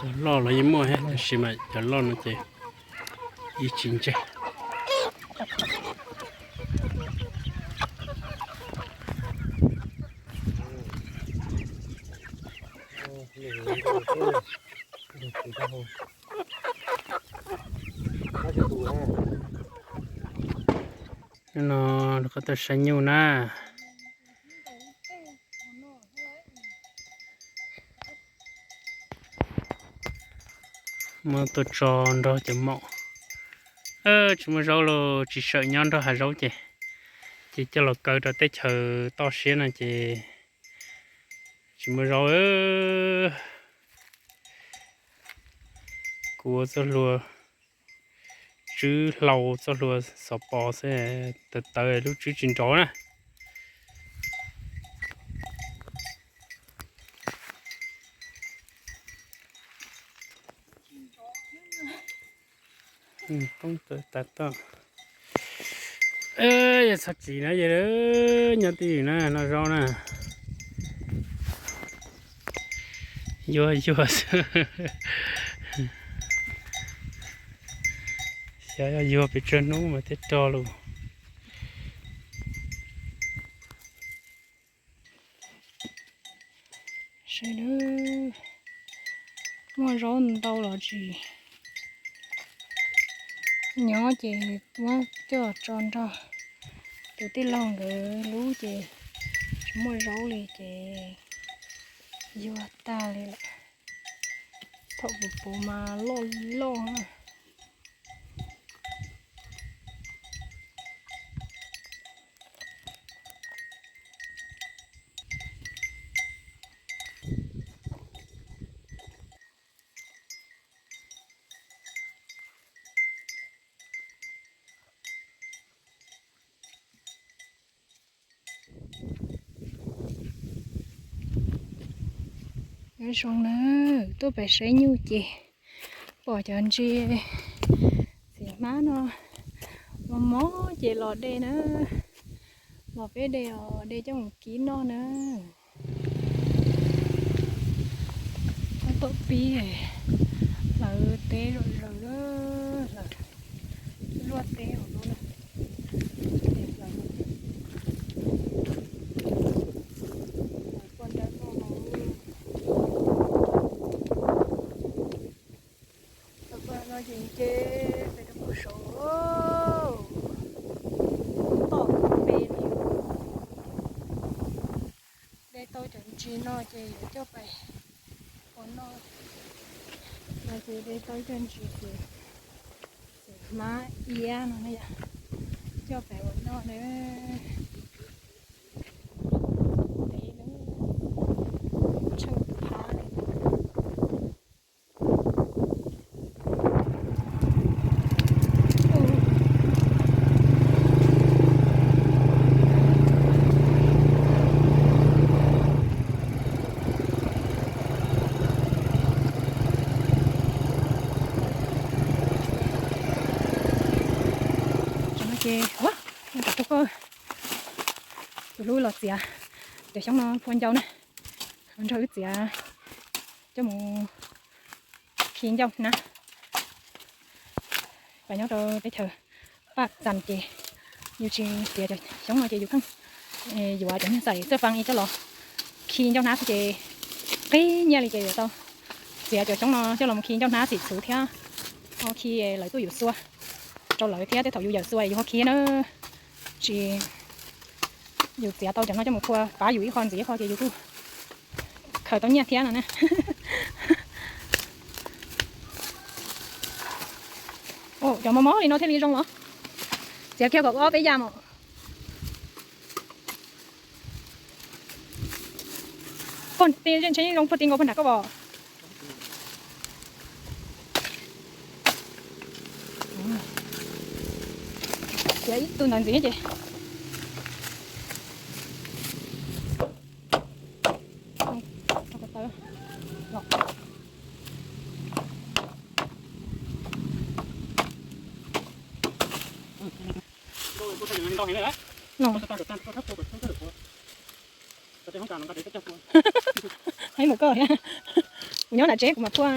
Cov loj los yeej muaj thiab, tab sis mas cov loj no ces ib tsis ntseg. No, rov qab tuaj saib nyuj na. Muab tuaj tso nrog cov maum. Tsis muaj zaub los tsis sawm nyob nrog hav zaub ces, ces coj los kaw rau teb chaws toj siab no ces tsis muaj zaub. Kuv ua txoj hlua tswb hlau, txoj hlua xov pos xwb, tawv tawv lub tswb tsis nrov na. Poob tawv tas toj. Yog txhob txiv na, yog nyob twj ywm na, noj zaub na. Yuag yuag xwb. Xyov yog yuag pes tsawg hnub mas thiaj rog lus. Sawv daws, muaj zaub ntau los tsis nyob ces muab coj tso nrog tus tij laug nkawd lub ces tsis muaj zaub li ces yuag tag li lawm. Thaum puv puv mas loj loj. Nyob zoo na, tuaj pem saib nyuj ces pom cov ntsis txiv hmab no mos mos ces los de na, los peb de os, de coj mus kib noj na. Tab tom pib, hlawv teb zom zaws, hlawv luaj teb hauv no na. Pua nrab no, no ces nce pem rau pem saud, tom pem li. De tau cov ntsis no ces yuav coj pais ua noj, no ces de tau cov ntsis ces txiv hmab iab no na yom, coj pais ua noj na. Teb na, tsheej phab li. Ces tus hlub los txiav cov xyoob no phua ncau na, nrog wb txiav coj mus khi ncauj hnab. Pab nyob rau teb chaws Paj Txas ces yus tsis txiav cov xyoob no ces yus pheej yuav cov niag xaim xwb fab coj los khi ncauj hnab xwb ces qib nyiaj li ces yuav tau txiav cov xyoob no coj los khi ncauj hnab xim txhuv thiab ho khi lawv tuaj yuav xua rau lawv thiab tej thaum yus yawm xua yus ho khi na. Tsis, yus txiav tau cov no coj mus phua pab yus ib qho ntxiv ib qho ces yus kuj khaws tau nyiaj thiab no na. Cov mos mos li no thiaj li zoo los? Txiav kiag kom ob peb yam os. Puag ti ntshe zoo puag ti nkaus puag nram koj os. Txiav ib tug ntawd ntxiv ces Heev lawm koj. Kuv nyob nram tsev kuv mam phua.